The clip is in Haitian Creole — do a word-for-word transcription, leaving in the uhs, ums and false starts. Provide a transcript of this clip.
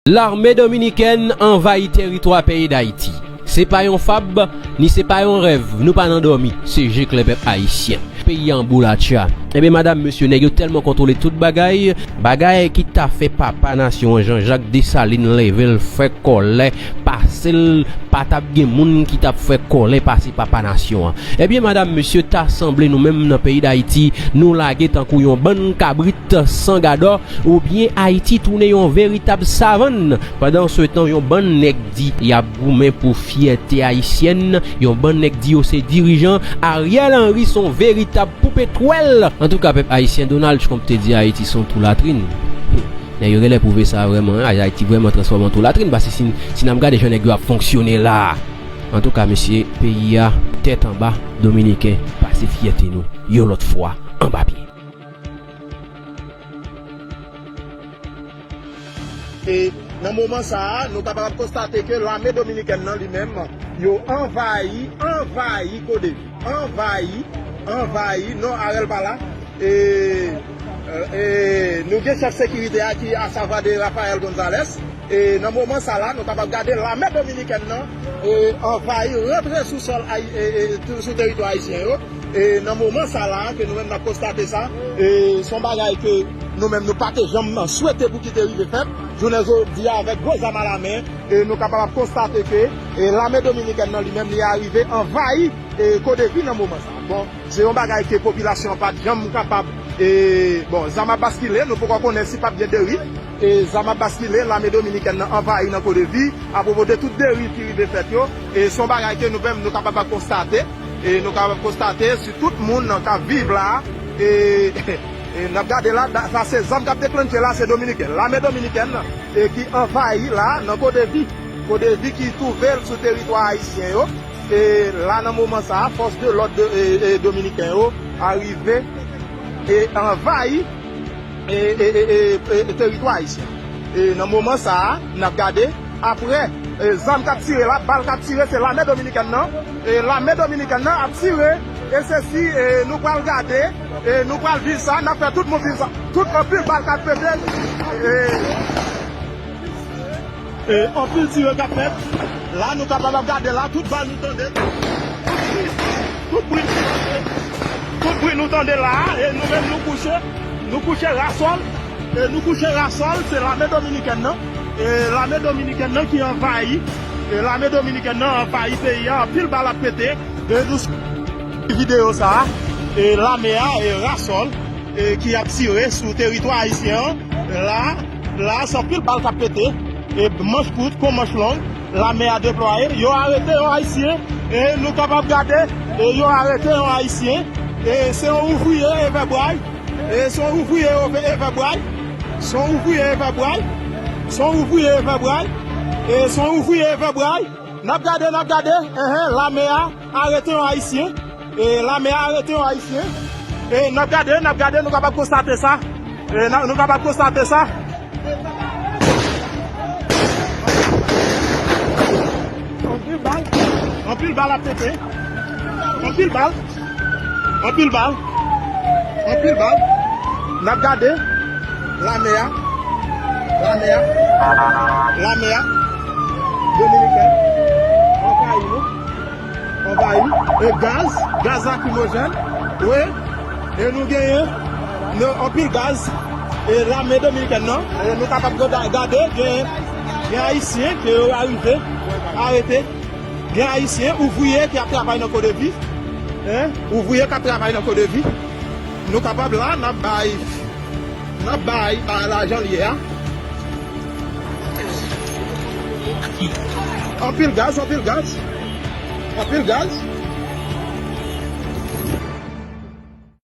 Lame dominikèn anvayi tèritwa peyi Dayiti. Se pa yon fab, ni se pa yon rèv. Nou pa nan dòmi. Se je klè pèp ayisyen. Peyi a anboulatcha. Ebyen, madam, mesye, nèg yo tèlman kontwole tout bagay. Bagay ki ta fè papa nasyon an, Jean Jacques Dessalines, leve l, fè kòlè, pase l, pa t ap gen moun ki t ap fè kòlè pase papa nasyon an. Ebyen, madam, mesye, ta sanble nou menm nan peyi Dayiti, nou lage tankou yon bann kabrit san gadò, oubyen Ayiti tounen yon veritab savann. Pandansetan, yon bann nèg di y ap goumen pou fyète ayisyèn, yon bann nèg di yo se dirijan, Ariel Henry se yon veritab poupe twèl. Antouka, pèp ayisyen, Donald Trump te di Ayiti se yon twou latrin. Nèg yo genlè pwouve sa vrèman, Ayiti vrèman transfòme an twou latrin, paske si, si n ap gade jan nèg yo ap fonksyone la a. Antouka, mesye, peyi a tèt anba, dominiken, pase fyète nou, yon lòt fwa, anba pye. E nan moman sa a, nou kapab konstate ke lame dominikèn nan li menm, yo anvayi, anvayi Kodevi, anvayi, anvayi, non, Ariel pa la. E, e, nou gen chèf sekirite a ki asavwa de Rafael Gonzalez. E nan moman sa la, nou kapab gade lame dominikèn nan, e, anvayi, rantre sou sòl ayi-, e, e, sou, sou teritwa ayisyen yo. E nan moman sa la, ke nou menm n ap konstate sa, e se yon bagay ke nou menm nou pa te janm swete pou ki te rive fèt. Jounen jodi a, avèk gwo zam alamen, e nou kapab ap konstate ke, e lame dominikèn nan li menm, li arive anvayi, e Kodevi nan moman sa. Bon, se yon bagay ke popilasyon an pa t janm kapab, e, bon, zam ap baskile, nou poko konnen si p ap gen deriv. E zam ap baskile, lame dominikèn nan anvayi nan Kodevi, apwopo de tout deriv ki rive fèt yo. E se yon bagay ke nou menm nou kapab ap konstate. E nou kapab konstate si tout moun k ap viv la, e, e n ap gade la, da-, sa se zam k ap deklannche la, se dominiken. Lame dominikèn nan, e ki anvayi la nan Kodevi. Kodevi ki twouve l sou teritwa ayisyen yo. E la, nan moman sa a, fòs de lòd de, e, e, dominiken yo arive e anvayi, e, e, e, e, e, teritwa ayisyen. E nan moman sa a, n ap gade, apre, e, zam k ap tire la, bal k ap tire, se lame dominikèn nan. E lame dominikèn nan ap tire, e se si, e, nou pral gade, e nou pral viv sa, n ap fè tout moun viv sa. Tout anpil bal k ap pete, e, E, anpil tire k ap fèt. La, nou kapab ap gade la, tout bal nou tande. Tout bri, tout bri, tout bri nou tande la, e nou menm nou kouche, nou kouche rasòl, e nou kouche rasòl, se lame dominikèn nan, e lame dominikèn nan ki anvayi, e lame dominikèn nan anvayi peyi a, anpil bal ap pete, e nou videyo sa a, e lame a, e rasòl, e ki ap tire sou teritwa ayisyen an, la, la, se anpil bal k ap pete, e manch kout kon manch long, lame a deplwaye, yo arete yon ayisyen, e nou kapab gade, e yo arete yon ayisyen, e se yon ouvriye evèbway, e se yon ouvriye eve-, evèbway, se yon ouvriye evèbway, se yon ouvriye evèbway, e se yon ouvriye evèbway, n ap gade, n ap gade, enhen, lame a arete yon ayisyen, e lame a arete yon ayisyen, e n ap gade, n ap gade, nou kapab konstate sa, e n ap, nou kapab konstate sa. Anpil bal. Anpil bal ap pete. Anpil bal. Anpil bal. Anpil bal. N ap gade. Lame a. Lame a. Lame a. Dominiken. Anvayi nou. Anvayi. E gaz. Gaz lakrimojèn. Wi. E nou genyen, nou, anpil gaz. E lame dominikèn nan, e nou kapab gade, gade, gen, gen ayisyen ke yo arive arete. Gen ayisyen, ouvriye ki ap travay nan Kodevi. Hein? Ouvriye k ap travay nan Kodevi. Nou kapab la, n ap bay, n ap bay bagay la jan l ye a. Anpil gaz, anpil gaz. Anpil gaz.